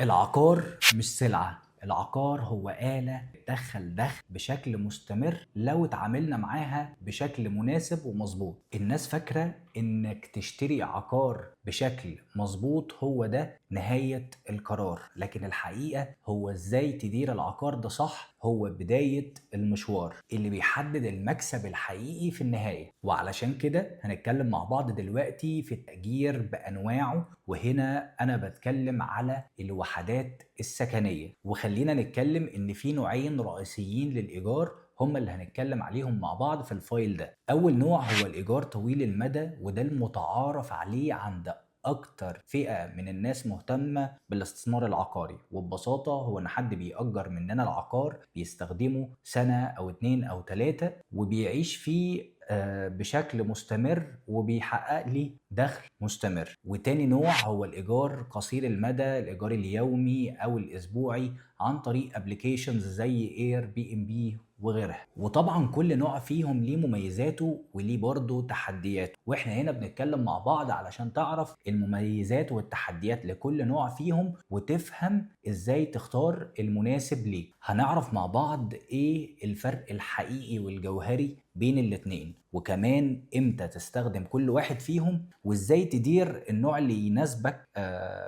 العقار مش سلعة، العقار هو آلة بتدخل دخل بشكل مستمر لو اتعاملنا معاها بشكل مناسب ومظبوط. الناس فاكرة انك تشتري عقار بشكل مظبوط هو ده نهاية القرار، لكن الحقيقة هو ازاي تدير العقار ده صح هو بداية المشوار اللي بيحدد المكسب الحقيقي في النهاية. وعلشان كده هنتكلم مع بعض دلوقتي في التأجير بأنواعه، وهنا أنا بتكلم على الوحدات السكنية. وخلينا نتكلم إن في نوعين رئيسيين للإيجار هم اللي هنتكلم عليهم مع بعض في ال file ده. أول نوع هو الإيجار طويل المدى، وده المتعارف عليه عند أكتر فئة من الناس مهتمة بالاستثمار العقاري. وببساطة هو إن حد بيأجر مننا العقار بيستخدمه سنة أو 2 أو 3 وبيعيش فيه بشكل مستمر وبيحقق لي دخل مستمر. وتاني نوع هو الإيجار قصير المدى، الإيجار اليومي أو الأسبوعي عن طريق applications زي Airbnb وغيرها. وطبعا كل نوع فيهم ليه مميزاته وليه برضه تحدياته، واحنا هنا بنتكلم مع بعض علشان تعرف المميزات والتحديات لكل نوع فيهم وتفهم ازاي تختار المناسب ليك. هنعرف مع بعض ايه الفرق الحقيقي والجوهري بين الاتنين، وكمان امتى تستخدم كل واحد فيهم، وازاي تدير النوع اللي يناسبك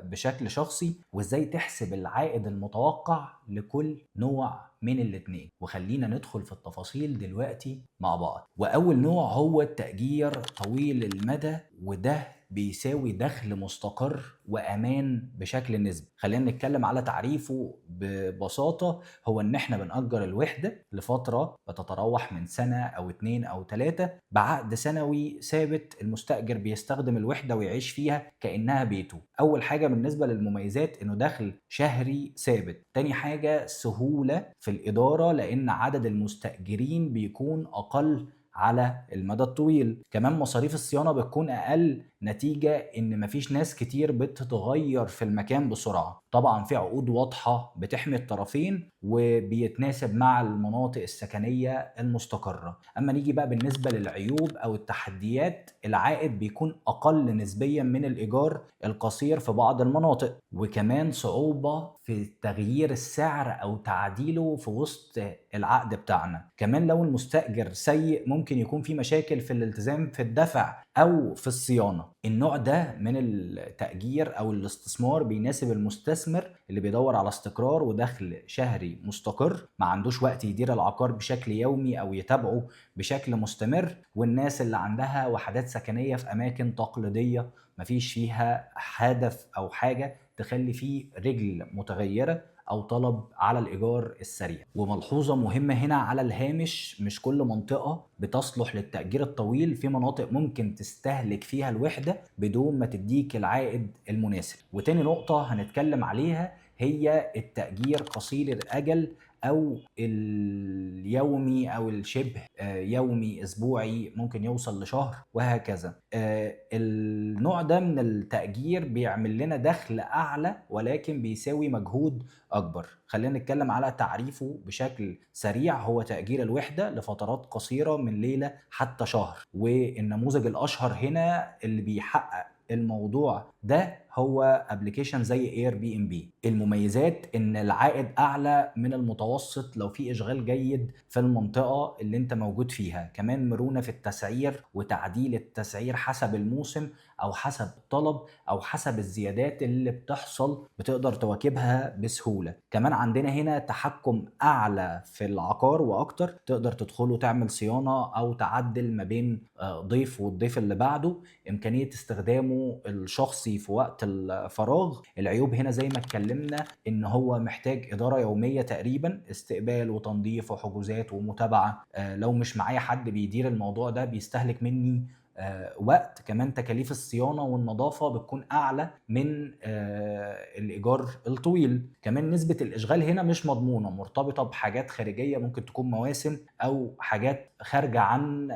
بشكل شخصي، وازاي تحسب العائد المتوقع لكل نوع من الاتنين. وخلينا ندخل في التفاصيل دلوقتي مع بعض. واول نوع هو التأجير طويل المدى، وده بيساوي دخل مستقر وأمان بشكل نسبي. خلينا نتكلم على تعريفه ببساطة، هو إن إحنا بنأجر الوحدة لفترة بتتراوح من سنة أو 2 أو 3 بعقد سنوي ثابت، المستأجر بيستخدم الوحدة ويعيش فيها كأنها بيته. أول حاجة بالنسبة للمميزات إنه دخل شهري ثابت. تاني حاجة سهولة في الإدارة لأن عدد المستأجرين بيكون أقل على المدى الطويل. كمان مصاريف الصيانة بتكون أقل نتيجة إن مفيش ناس كتير بتتغير في المكان بسرعة. طبعا في عقود واضحة بتحمي الطرفين وبيتناسب مع المناطق السكنية المستقرة. أما نيجي بقى بالنسبة للعيوب أو التحديات، العائد بيكون أقل نسبيا من الإيجار القصير في بعض المناطق، وكمان صعوبة في تغيير السعر أو تعديله في وسط العقد بتاعنا. كمان لو المستأجر سيء ممكن يكون في مشاكل في الالتزام في الدفع أو في الصيانة. النوع ده من التأجير أو الاستثمار بيناسب المستثمر اللي بيدور على استقرار ودخل شهري مستقر، ما عندوش وقت يدير العقار بشكل يومي أو يتابعه بشكل مستمر، والناس اللي عندها وحدات سكنية في أماكن تقليدية مفيش فيها هدف أو حاجة تخلي فيه رجل متغيرة أو طلب على الإيجار السريع. وملحوظة مهمة هنا على الهامش، مش كل منطقة بتصلح للتأجير الطويل، في مناطق ممكن تستهلك فيها الوحدة بدون ما تديك العائد المناسب. وتاني نقطة هنتكلم عليها هي التأجير قصير الأجل أو اليومي أو الشبه يومي أسبوعي، ممكن يوصل لشهر وهكذا. النوع ده من التأجير بيعمل لنا دخل أعلى ولكن بيساوي مجهود أكبر. خلينا نتكلم على تعريفه بشكل سريع، هو تأجير الوحدة لفترات قصيرة من ليلة حتى شهر. والنموذج الأشهر هنا اللي بيحقق الموضوع ده هو application زي Airbnb. المميزات ان العائد اعلى من المتوسط لو في اشغال جيد في المنطقة اللي انت موجود فيها، كمان مرونة في التسعير وتعديل التسعير حسب الموسم او حسب الطلب او حسب الزيادات اللي بتحصل بتقدر تواكبها بسهولة. كمان عندنا هنا تحكم اعلى في العقار واكتر، تقدر تدخله تعمل صيانة او تعدل ما بين ضيف والضيف اللي بعده، امكانية استخدامه الشخصي في وقت الفراغ. العيوب هنا زي ما اتكلمنا ان هو محتاج ادارة يومية تقريبا، استقبال وتنظيف وحجوزات ومتابعة. لو مش معايا حد بيدير الموضوع ده بيستهلك مني وقت. كمان تكاليف الصيانة والنظافة بتكون أعلى من الإيجار الطويل. كمان نسبة الإشغال هنا مش مضمونة، مرتبطة بحاجات خارجية ممكن تكون مواسم أو حاجات خارجة عن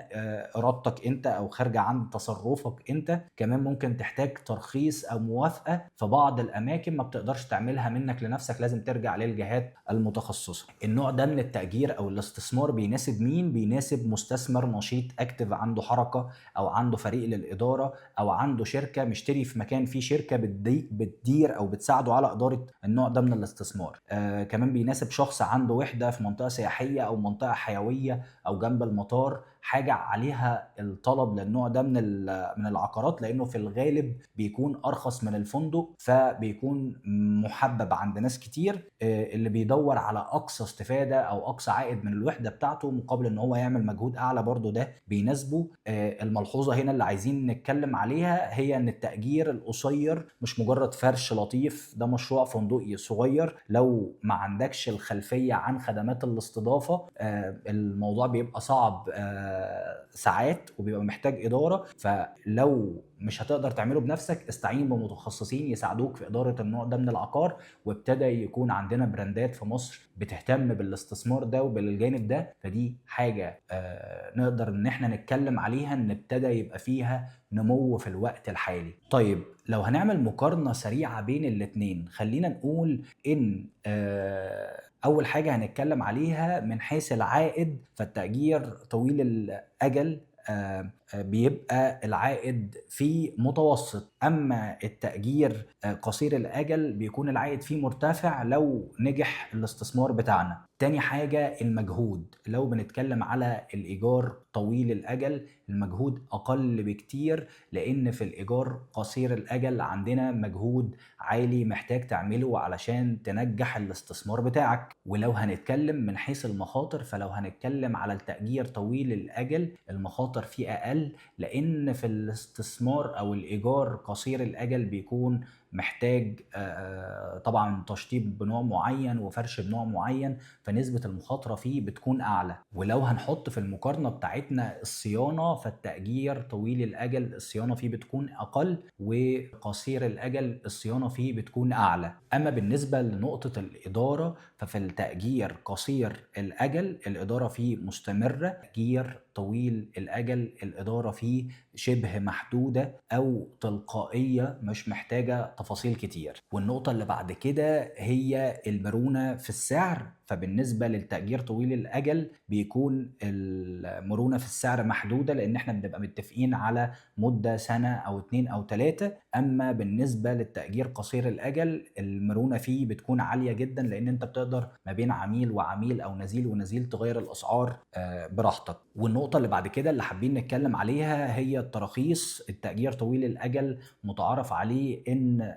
إرادتك أنت أو خارجة عن تصرفك أنت. كمان ممكن تحتاج ترخيص أو موافقة في بعض الأماكن ما بتقدرش تعملها منك لنفسك، لازم ترجع للجهات المتخصصة. النوع ده من التأجير أو الاستثمار بيناسب مين؟ بيناسب مستثمر نشيط active، عنده حركة أو او عنده فريق للادارة، او عنده شركة مشتري في مكان فيه شركة بتدير او بتساعده على ادارة النوع ده من الاستثمار. كمان بيناسب شخص عنده وحده في منطقة سياحية او منطقة حيوية او جنب المطار، حاجة عليها الطلب للنوع ده من العقارات، لانه في الغالب بيكون ارخص من الفندق، فبيكون محبب عند ناس كتير اللي بيدور على اقصى استفاده او اقصى عائد من الوحدة بتاعته مقابل ان هو يعمل مجهود اعلى، برضو ده بيناسبه. الملحوظة هنا اللي عايزين نتكلم عليها هي ان التأجير القصير مش مجرد فرش لطيف، ده مشروع فندقي صغير. لو ما عندكش الخلفية عن خدمات الاستضافة الموضوع بيبقى صعب ساعات وبيبقى محتاج إدارة، فلو مش هتقدر تعمله بنفسك استعين بمتخصصين يساعدوك في إدارة النوع ده من العقار. وابتدى يكون عندنا براندات في مصر بتهتم بالاستثمار ده وبالجانب ده، فدي حاجة نقدر ان احنا نتكلم عليها ان ابتدى يبقى فيها نمو في الوقت الحالي. طيب لو هنعمل مقارنة سريعة بين الاتنين، خلينا نقول ان اول حاجة هنتكلم عليها من حيث العائد، فالتأجير طويل الأجل بيبقى العائد فيه متوسط، اما التأجير قصير الأجل بيكون العائد فيه مرتفع لو نجح الاستثمار بتاعنا. تاني حاجة المجهود، لو بنتكلم على الإيجار طويل الأجل المجهود أقل بكتير، لأن في الإيجار قصير الأجل عندنا مجهود عالي محتاج تعمله علشان تنجح الاستثمار بتاعك. ولو هنتكلم من حيث المخاطر، فلو هنتكلم على التأجير طويل الأجل المخاطر فيه أقل، لأن في الاستثمار أو الإيجار قصير الأجل بيكون محتاج طبعا تشطيب بنوع معين وفرش بنوع معين، فنسبة المخاطرة فيه بتكون أعلى. ولو هنحط في المقارنة بتاعتنا الصيانة، فالتأجير طويل الأجل الصيانة فيه بتكون أقل، وقصير الأجل الصيانة فيه بتكون أعلى. أما بالنسبة لنقطة الإدارة، ففي التأجير قصير الأجل الإدارة فيه مستمرة، تأجير طويل الأجل الإدارة فيه شبه محدودة أو تلقائية، مش محتاجة تفاصيل كتير. والنقطة اللي بعد كده هي المرونة في السعر، فبالنسبة للتأجير طويل الأجل بيكون المرونة في السعر محدودة، لأن احنا بنبقى متفقين على مدة سنة أو 2 أو 3. أما بالنسبة للتأجير قصير الأجل المرونة فيه بتكون عالية جدا، لأن انت بتقدر ما بين عميل وعميل أو نزيل ونزيل تغير الأسعار براحتك. والنقطة اللي بعد كده اللي حابين نتكلم عليها هي التراخيص. التأجير طويل الأجل متعارف عليه إن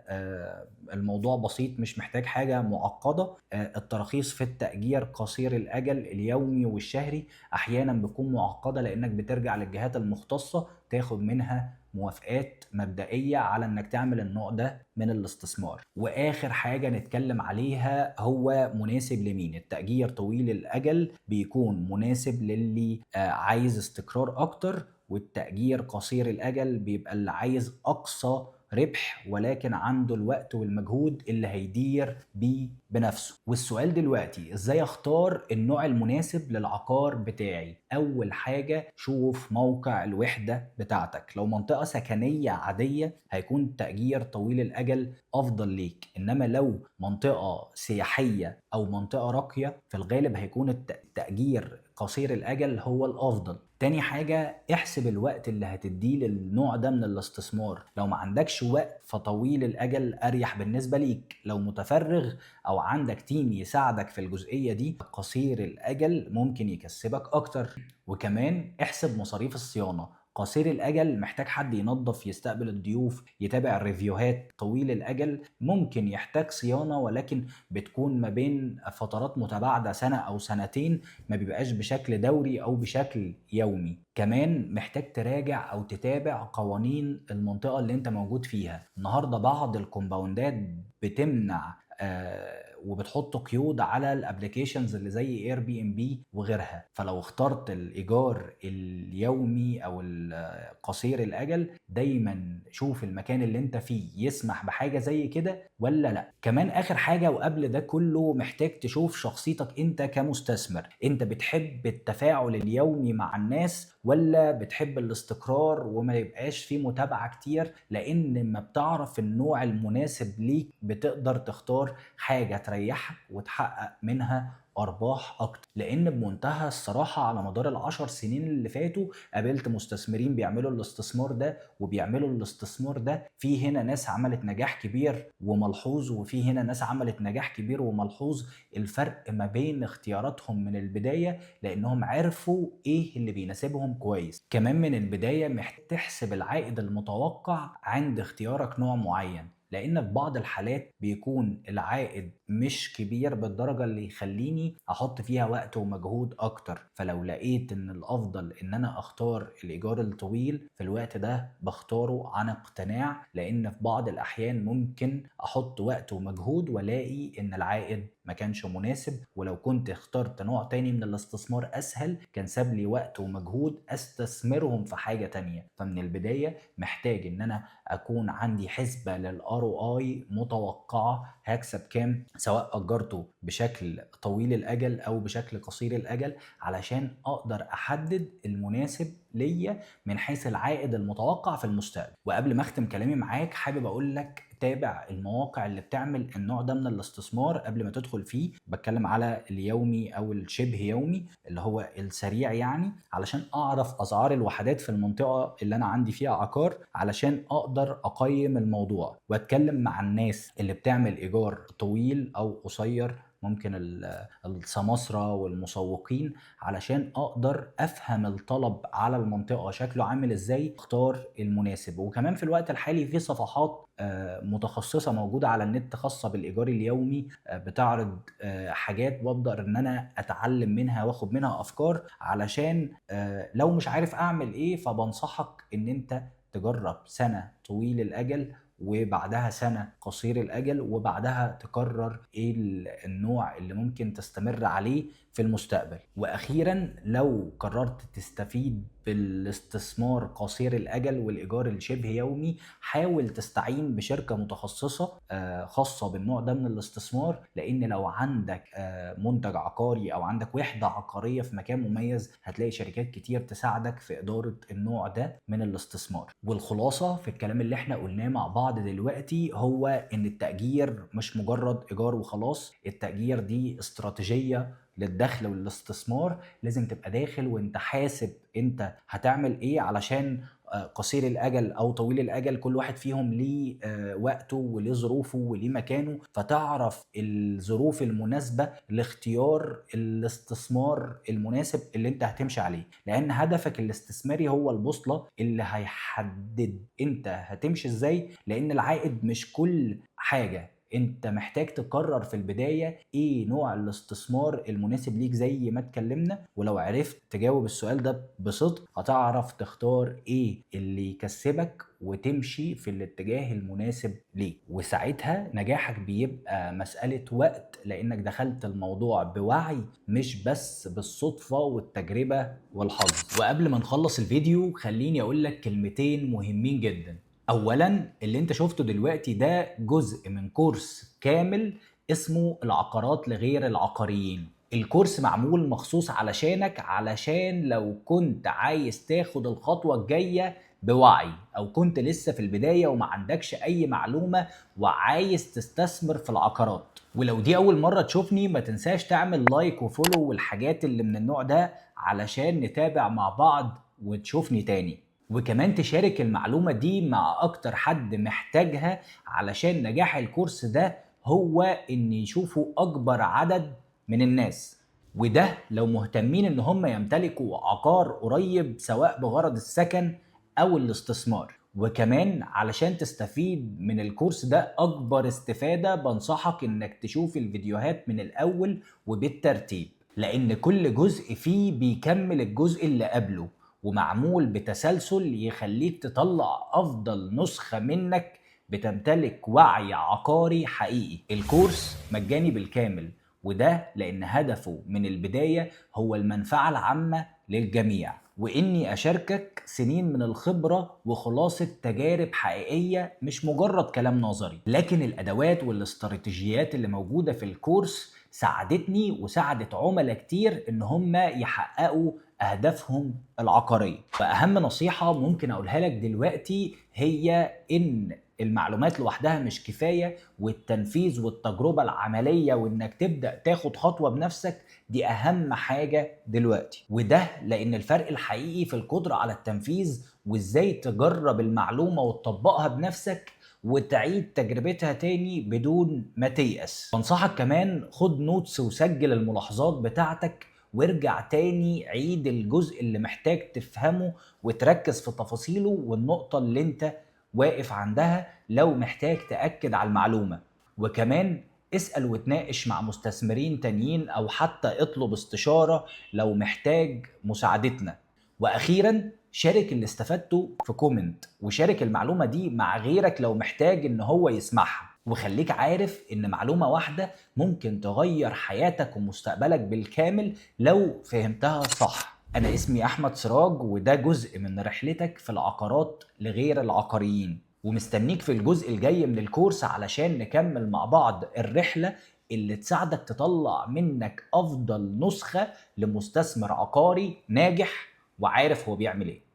الموضوع بسيط، مش محتاج حاجة معقدة. التراخيص في التأجير قصير الأجل اليومي والشهري أحيانا بتكون معقدة، لأنك بترجع للجهات المختصة تاخد منها موافقات مبدئية على انك تعمل النوع ده من الاستثمار. واخر حاجة نتكلم عليها هو مناسب لمين. التأجير طويل الأجل بيكون مناسب للي عايز استقرار اكتر، والتأجير قصير الأجل بيبقى اللي عايز اقصى ربح ولكن عنده الوقت والمجهود اللي هيدير بيه بنفسه. والسؤال دلوقتي ازاي اختار النوع المناسب للعقار بتاعي؟ اول حاجة شوف موقع الوحدة بتاعتك. لو منطقة سكنية عادية هيكون تأجير طويل الأجل افضل ليك، انما لو منطقة سياحية او منطقة راقية في الغالب هيكون التأجير قصير الأجل هو الأفضل. تاني حاجة احسب الوقت اللي هتديه للنوع ده من الاستثمار. لو ما عندكش وقت فطويل الأجل أريح بالنسبة ليك. لو متفرغ أو عندك تيم يساعدك في الجزئية دي قصير الأجل ممكن يكسبك أكتر. وكمان احسب مصاريف الصيانة. قصير الأجل محتاج حد ينظف، يستقبل الضيوف، يتابع الريفيوهات. طويل الأجل ممكن يحتاج صيانة ولكن بتكون ما بين فترات متباعدة سنة أو سنتين، ما بيبقاش بشكل دوري أو بشكل يومي. كمان محتاج تراجع أو تتابع قوانين المنطقة اللي انت موجود فيها. النهاردة بعض الكومباوندات بتمنع وبتحط قيود على ال applications اللي زي Airbnb وغيرها، فلو اخترت الايجار اليومي او قصير الاجل دايما شوف المكان اللي انت فيه يسمح بحاجة زي كده ولا لا. كمان اخر حاجة وقبل ده كله محتاج تشوف شخصيتك انت كمستثمر. انت بتحب التفاعل اليومي مع الناس ولا بتحب الاستقرار وما يبقاش فيه متابعه كتير؟ لان ما بتعرف النوع المناسب ليك بتقدر تختار حاجة هتريحك وتحقق منها ارباح اكتر. لان بمنتهى الصراحة على مدار ال10 سنين اللي فاتوا قابلت مستثمرين بيعملوا الاستثمار ده وبيعملوا الاستثمار ده. في هنا ناس عملت نجاح كبير وملحوظ، وفي هنا ناس عملت نجاح كبير وملحوظ. الفرق ما بين اختياراتهم من البداية لانهم عرفوا ايه اللي بيناسبهم كويس. كمان من البداية محتاج تحسب العائد المتوقع عند اختيارك نوع معين، لان في بعض الحالات بيكون العائد مش كبير بالدرجة اللي يخليني احط فيها وقت ومجهود اكتر. فلو لقيت ان الافضل ان انا اختار الايجار الطويل في الوقت ده بختاره عن اقتناع، لان في بعض الاحيان ممكن احط وقت ومجهود والاقي ان العائد ما كانش مناسب، ولو كنت اخترت نوع تاني من الاستثمار اسهل كان ساب لي وقت ومجهود استثمرهم في حاجة تانية. فمن البداية محتاج ان انا اكون عندي حسبة لل ROI متوقعة، هكسب كام سواء اجرته بشكل طويل الاجل او بشكل قصير الاجل، علشان اقدر احدد المناسب ليا من حيث العائد المتوقع في المستقبل. وقبل ما اختم كلامي معاك حابب اقول لك تابع المواقع اللي بتعمل النوع ده من الاستثمار قبل ما تدخل فيه. بتكلم على اليومي او الشبه يومي اللي هو السريع يعني، علشان اعرف اسعار الوحدات في المنطقة اللي انا عندي فيها عقار، علشان اقدر اقيم الموضوع واتكلم مع الناس اللي بتعمل ايجار طويل او قصير، ممكن السماسرة والمسوقين، علشان اقدر افهم الطلب على المنطقة شكله عامل ازاي، اختار المناسب. وكمان في الوقت الحالي في صفحات متخصصة موجودة على النت خاصة بالإيجار اليومي، بتعرض حاجات بقدر إن أنا أتعلم منها وآخد منها أفكار، علشان لو مش عارف أعمل إيه. فبنصحك إن أنت تجرب سنة طويل الأجل وبعدها سنة قصير الأجل، وبعدها تقرر إيه النوع اللي ممكن تستمر عليه في المستقبل. وأخيرا لو قررت تستفيد بالاستثمار قصير الأجل والإيجار الشبه يومي، حاول تستعين بشركة متخصصة خاصة بالنوع ده من الاستثمار، لأن لو عندك منتج عقاري أو عندك وحدة عقارية في مكان مميز هتلاقي شركات كتير تساعدك في إدارة النوع ده من الاستثمار. والخلاصة في الكلام اللي احنا قلناه مع بعض دلوقتي هو إن التأجير مش مجرد إيجار وخلاص، التأجير دي استراتيجية للدخل والاستثمار. لازم تبقى داخل وانت حاسب انت هتعمل ايه، علشان قصير الاجل او طويل الاجل كل واحد فيهم ليه وقته وليه ظروفه وليه مكانه، فتعرف الظروف المناسبة لاختيار الاستثمار المناسب اللي انت هتمشي عليه، لان هدفك الاستثماري هو البوصلة اللي هيحدد انت هتمشي ازاي، لان العائد مش كل حاجة. انت محتاج تقرر في البداية ايه نوع الاستثمار المناسب ليك زي ما اتكلمنا، ولو عرفت تجاوب السؤال ده بصدق هتعرف تختار ايه اللي يكسبك وتمشي في الاتجاه المناسب ليك، وساعتها نجاحك بيبقى مسألة وقت، لانك دخلت الموضوع بوعي مش بس بالصدفة والتجربة والحظ. وقبل ما نخلص الفيديو خليني اقول لك كلمتين مهمين جدا. اولا اللي انت شفته دلوقتي ده جزء من كورس كامل اسمه العقارات لغير العقاريين. الكورس معمول مخصوص علشانك، علشان لو كنت عايز تاخد الخطوة الجاية بوعي، او كنت لسه في البداية وما عندكش اي معلومة وعايز تستثمر في العقارات. ولو دي اول مرة تشوفني ما تنساش تعمل like و follow والحاجات اللي من النوع ده علشان نتابع مع بعض وتشوفني تاني، وكمان تشارك المعلومة دي مع أكتر حد محتاجها، علشان نجاح الكورس ده هو إن يشوفوا أكبر عدد من الناس. وده لو مهتمين إن هم يمتلكوا عقار قريب سواء بغرض السكن أو الاستثمار. وكمان علشان تستفيد من الكورس ده أكبر استفادة بنصحك إنك تشوف الفيديوهات من الأول وبالترتيب، لأن كل جزء فيه بيكمل الجزء اللي قبله ومعمول بتسلسل يخليك تطلع أفضل نسخة منك بتمتلك وعي عقاري حقيقي. الكورس مجاني بالكامل، وده لأن هدفه من البداية هو المنفعة العامة للجميع، وإني أشاركك سنين من الخبرة وخلاصة تجارب حقيقية مش مجرد كلام نظري. لكن الأدوات والاستراتيجيات اللي موجودة في الكورس ساعدتني وساعدت عملاء كتير إن هم يحققوا أهدافهم العقارية. فأهم نصيحة ممكن أقولها لك دلوقتي هي إن المعلومات لوحدها مش كفاية، والتنفيذ والتجربة العملية وإنك تبدأ تاخد خطوة بنفسك دي أهم حاجة دلوقتي. وده لأن الفرق الحقيقي في القدرة على التنفيذ، وإزاي تجرب المعلومة وتطبقها بنفسك وتعيد تجربتها تاني بدون ما تيأس. بنصحك كمان خد notes وسجل الملاحظات بتاعتك، وارجع تاني عيد الجزء اللي محتاج تفهمه وتركز في تفاصيله والنقطة اللي انت واقف عندها لو محتاج تأكد على المعلومة. وكمان اسأل وتناقش مع مستثمرين تانيين، أو حتى اطلب استشارة لو محتاج مساعدتنا. وأخيرا شارك اللي استفدته في comment، وشارك المعلومة دي مع غيرك لو محتاج إن هو يسمعها. وخليك عارف إن معلومة واحدة ممكن تغير حياتك ومستقبلك بالكامل لو فهمتها صح. أنا اسمي أحمد سراج، وده جزء من رحلتك في العقارات لغير العقاريين، ومستنيك في الجزء الجاي من الكورس علشان نكمل مع بعض الرحلة اللي تساعدك تطلع منك أفضل نسخة لمستثمر عقاري ناجح وعارف هو بيعمل إيه.